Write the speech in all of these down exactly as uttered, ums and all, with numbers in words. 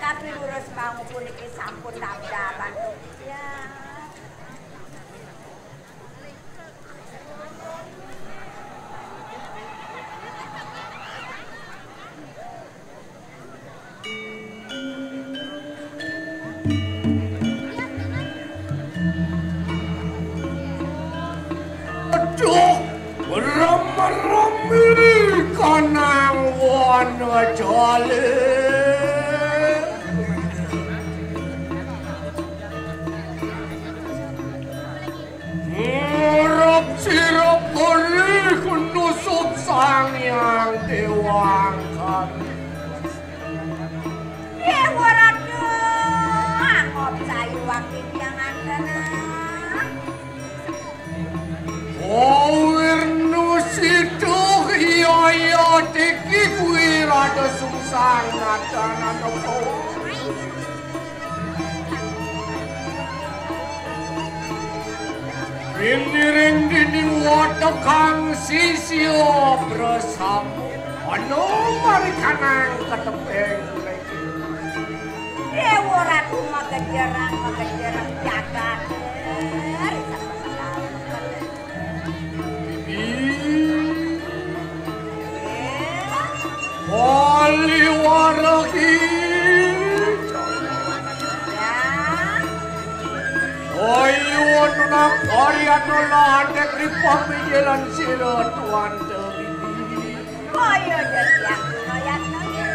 Tapi lurus mau puniki sampun nabda bantu. Ya. Aduh, merem-meremi kanang wana jale. Ngurep sirep ori kenusuk Sang Hyang Dewangkara. Dewa Ratu, anggap sayuwak titiang angkana. Wirnu Sita, iya, iya, tiki kuwi rada sungsang nadanana pawa. Piniring dening watekang sisya prasama, ana marikanang katepeng. Dewa Ratu magejerang, magejerang jagat. Ri Bali Warahi. Ayo, tunang Arya Nola, Andek Ripah, Mijelan Sira, Tuan Tebidi. Kaya dadi aku noyat-noyat.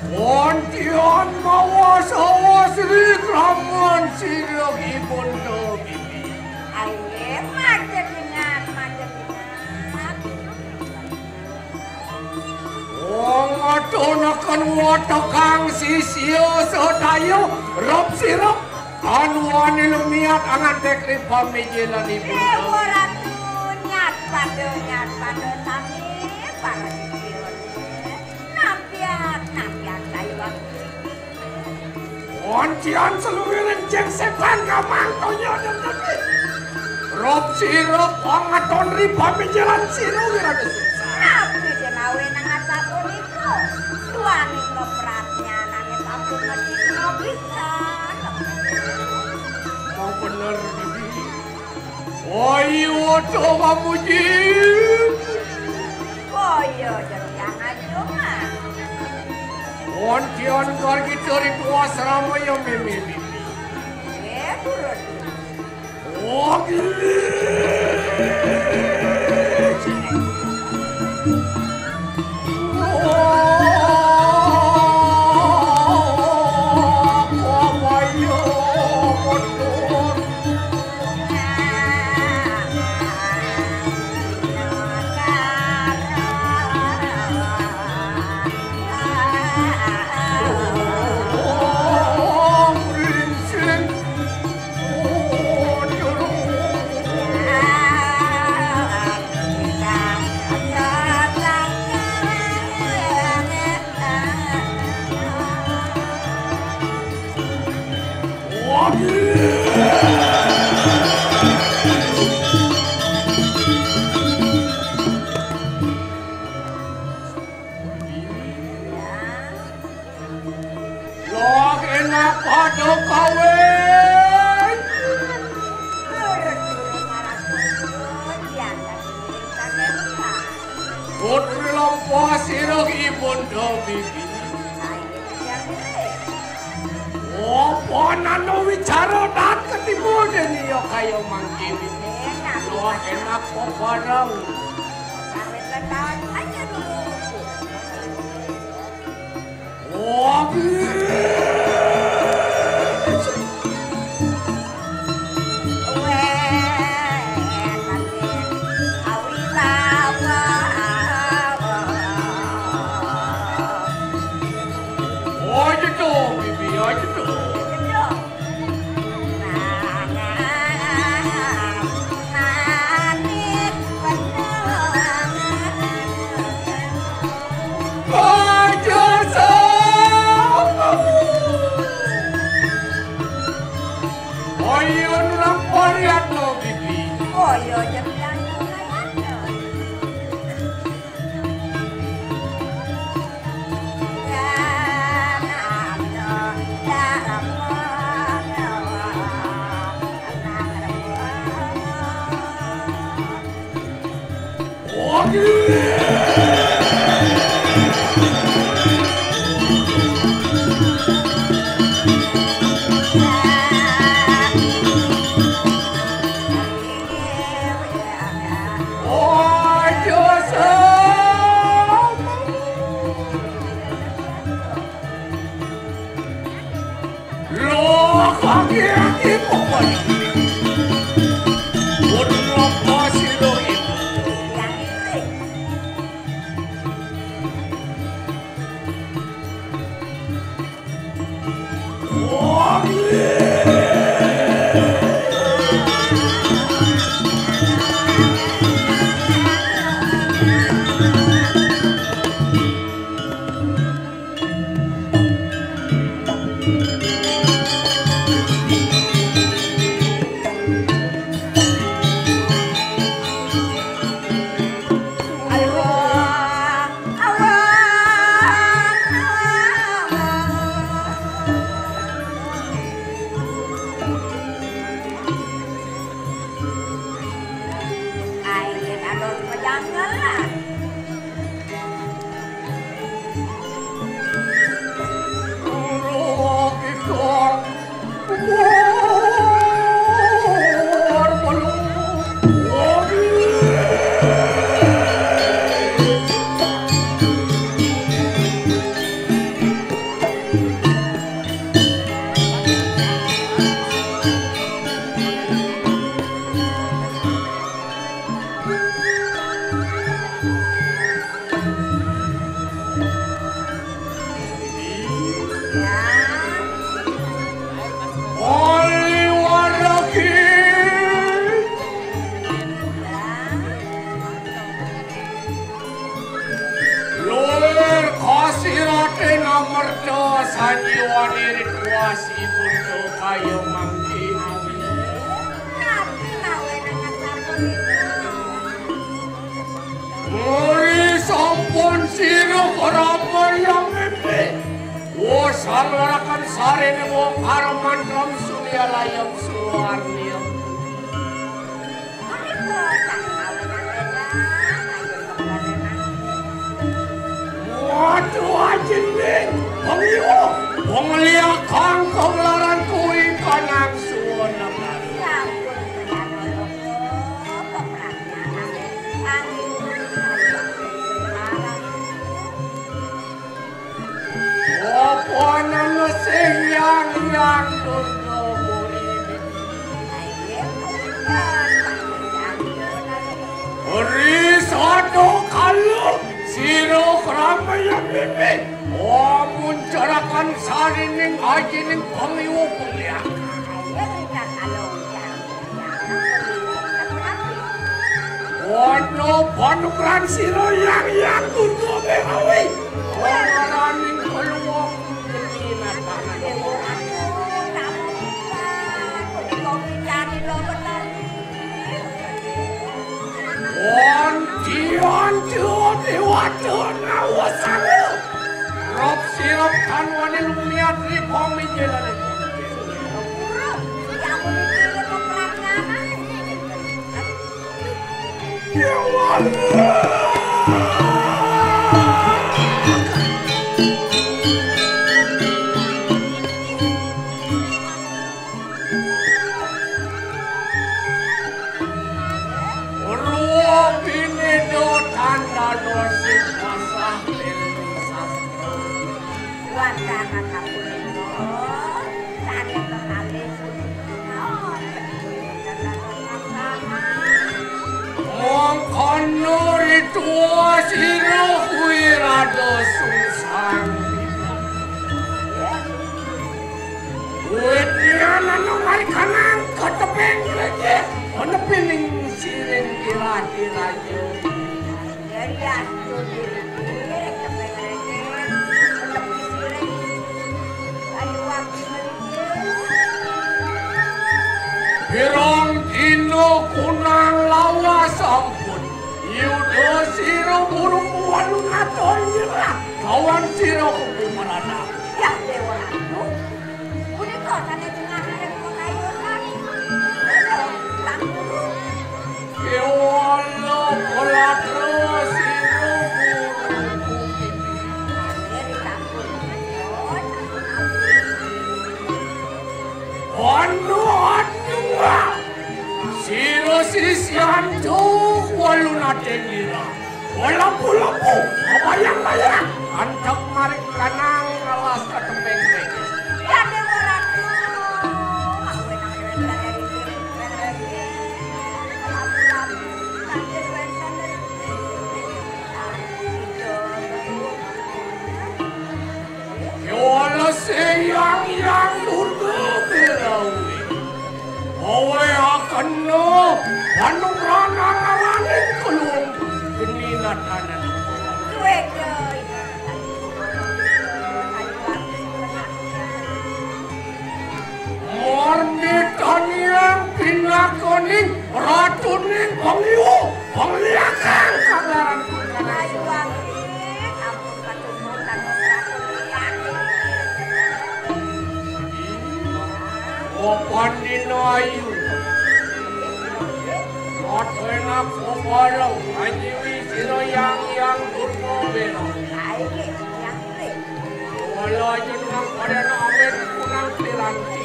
Pontian mawa sawa Sri Kraman Sirah Ibunda Bibi. Aye, majedingan, majedingan. Wong adonaken watekang sisya sedaya rep sirep anuwani lemiat angantek ri pamijilanipun. Dewa Ratu, nyat pada, nyat pada sami para sisya. Nampian, nampian kayuwang. Wancian seluwiring jeng setan kamang tonya dan tepi. Rop sira pangaton ri pamijalan sira wirana suksa. Napi denawe nang ata punika? Duaning kepratnyanane sampun medhit bisa. Mau bener, Bibi. Wayu Waca Mamuji. Kaya jeng Hyang Ajoman. Wonten gargi cerita asrama ya mimi. Eh, turun. Wagi. Putri lampa sira ibunda bibi. Apa nano wicara dat ketiba dene ya kaya mangke bibi. Wah, enak kok bareng. Wah, aja tuh, bibi, aja tuh. Ayo, nurang pariat no, bibi. Ayo, jempian. Luwir kasirate namerta sanjiwani rituas ibunda kaya mangke. Muri sampun sira krama yang mimpi. Wo salarakan sarene wo karman ram sunia layang suwarnia. Waduh, ajining, pengiwo, pengliakang kegelaran kui kanang suwun. Apa nana sing yang yang Durga Murini? Ri sada kala sira krama yang mimpi. Amun carakan sarining ajining pangliwa pangliak. Ana panugrahan sira yang yang Durga Mehawi. Waraning peluang. Wantian Dewa Dewata Nawasara. Rop sirop tanwani lumiat ri pamijelane. Dewa. Wah, sira kuwi rada susah. Wit nian anu mari kanang ketepeng lagi. Ana pining siring kira-kira. Dari aku diri, ketepeng lagi. Ketepeng siring. Ayo, aku. Pirang dina kunang lawas ampun. Yuda sira buru kuwalu ngaton nyerah. Kawan sira kubu merana. Ya, Dewa Ratu. Punika sané tengah ing pengayusan. Sang Guru. Kéwala kalatra sira guru. Anu, anu, sira sisyantu walu natendira. Walapu-lapu, mabayang-bayang, antek maring kanang ngalas katepeng. Ya, Dewa Ratu. Yola seyang yang Durga berawi. Awe akena panugrahan angaraning kelung geni natanan. Wega. Murni taniang pinakaning ratuning pangliwu, pangliakang kagaran. Ayu wangi, ampun katumbung tanpa ratu liyan. Papan dina ayu. Ratu enak kopalo, anjiwi sira yang, yang Durga bela. Ayo, yang Wala aja nang pada na awet kunang piranti.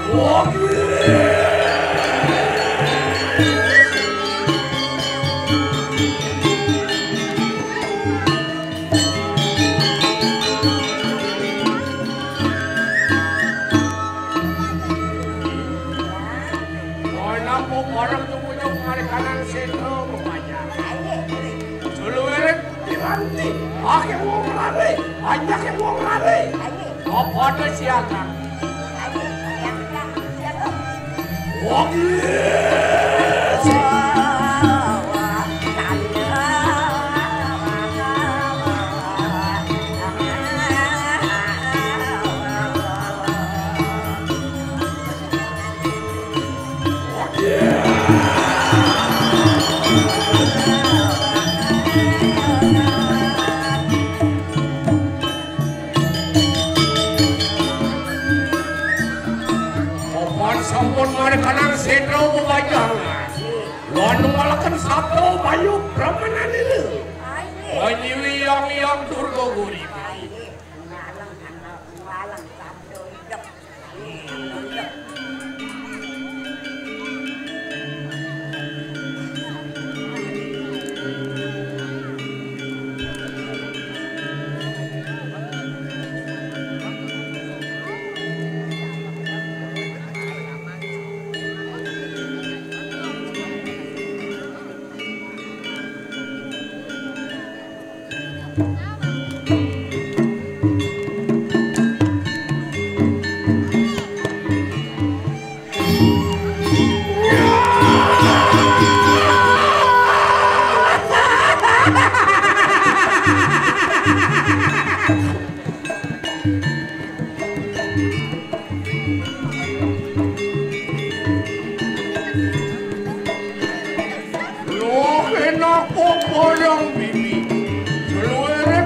Wah. Ana apa bareng nyukup ngalih kanan sentro bebanyak. Suluwiring piranti, akeh wong lare, banyak wong lare. Apa ada siaga? Wong Papan sampun marekanang sedra bebajangan. Lan nungalaken sabda bayu brahmananira. Anyiwi yang yang Durga Guri. Loh, enak kok boyong bibi. Seluwere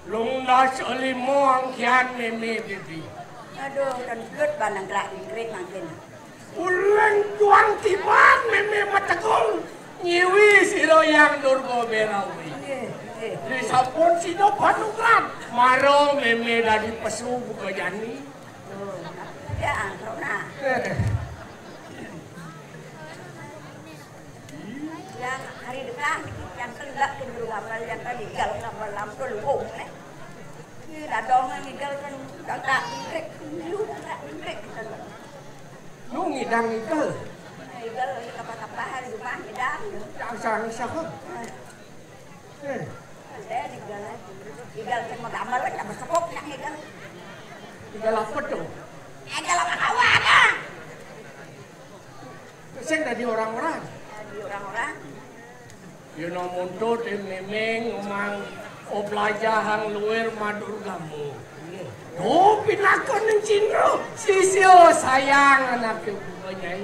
Lung das limo angkian mémé bibi. Aduh, kan gelut banang gerak jingkrik mangkin. Uleng tuang tiban mémé mategul. Nyiwi sira Hyang Durga Bérawi. Nggih, nggih. Disampun sida panugrahan. Mara mémé dadi pesu buka jani. Oh, ya, angkruk nah. Yang hari depan niki yang kelak ke guru hafal yang tadi, kalau hafal lampul umum, eh. Ini dadong yang ngigel kan, tak, tak, ingkrik, lu tak, ingkrik, gitu loh. Lu ngidang ngigel? Ngigel, ini kapal-kapal hari Jumat, ngidang. Yang sang siapa? Eh. Saya ngigel, ngigel sing mau gambar, kan, sama sepok, yang ngigel. Ngigel apa tuh? Ngigel apa kawan, ah? Sing dadi orang-orang. Dadi orang-orang. Yén muntut mémé ngomang oblajahang luir madur gamu. Duh, pinaka ning cindru, sisya sayang anaké buka nyai.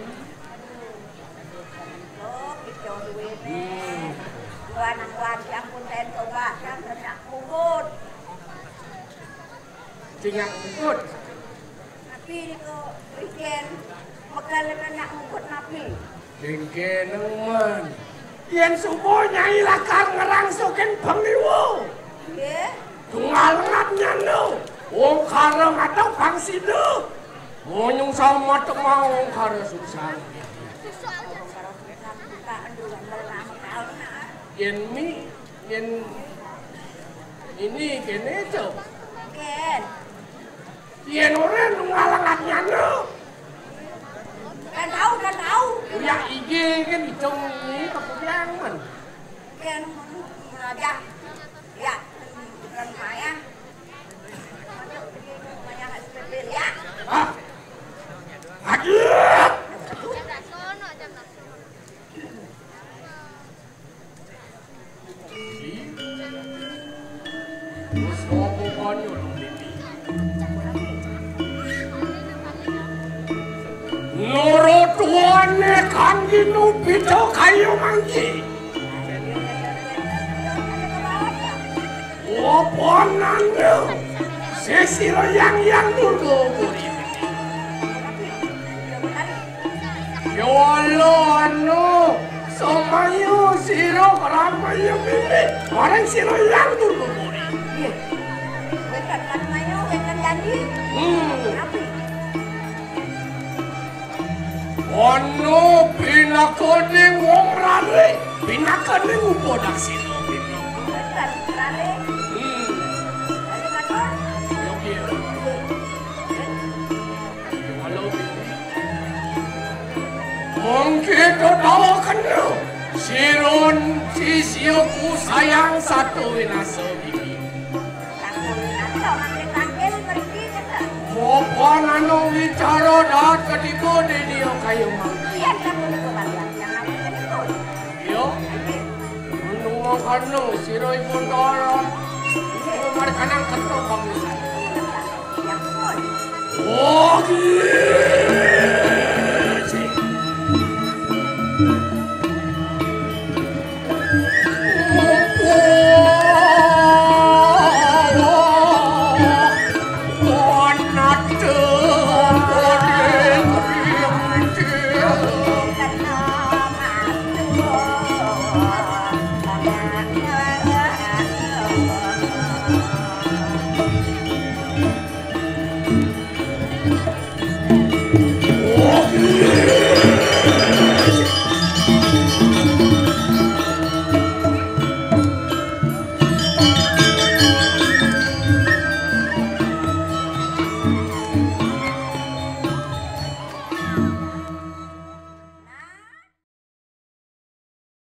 Oh, kita duit. Hmm. Tuan, tuan, ampun, saya coba, saya hendak kubur. Sing ngangkut. Napi niku, Brigjen? Megal nak ngangkut napi? Dingke nemen. Yén suba Nyai lakar ngrangsukin pangliwa. Nggih. Tunggal ngap nyando. Ongkara ngadep pang sida. Monyung sama temang ongkara susah. Yén mi Yén ini kéné to. Kén. Yén ora nu ngalengat nyanu. Kan tahu, kan tahu. Ya, iki kan itung ini kepunyang men. Kén aja. Ya, kan payah. Payah S P P ya. Ah. Aduh. Nurut wane kangge nupita kayu mangki. Wapananda sesira yang yang durga guri. Ya Allah, anu, samayu sira karamaya mimit. Bareng sira yang turbo muri. Nggih. Wénten Mas Mayu, wénten janji. Hmm. Napi? Ana pinakaning wong rare, pinakaning upadaksina, Bibi. Wénten rare. Hmm. Rare katon. Ya, piye? Halo, Bibi. Mangke tatawa kena. Sira sisyaku sayang sato winasa, Bibi. Sampun ato mangke tangkil mriki ngeten. Mopan anu wicara dahat ketiba dedia kaya mangke. Yen sampun kembalian yang namun kenipun. Iya. Anu mangkana sira ipun dara. Markanang ketok bagusan. Yang pun. Oh,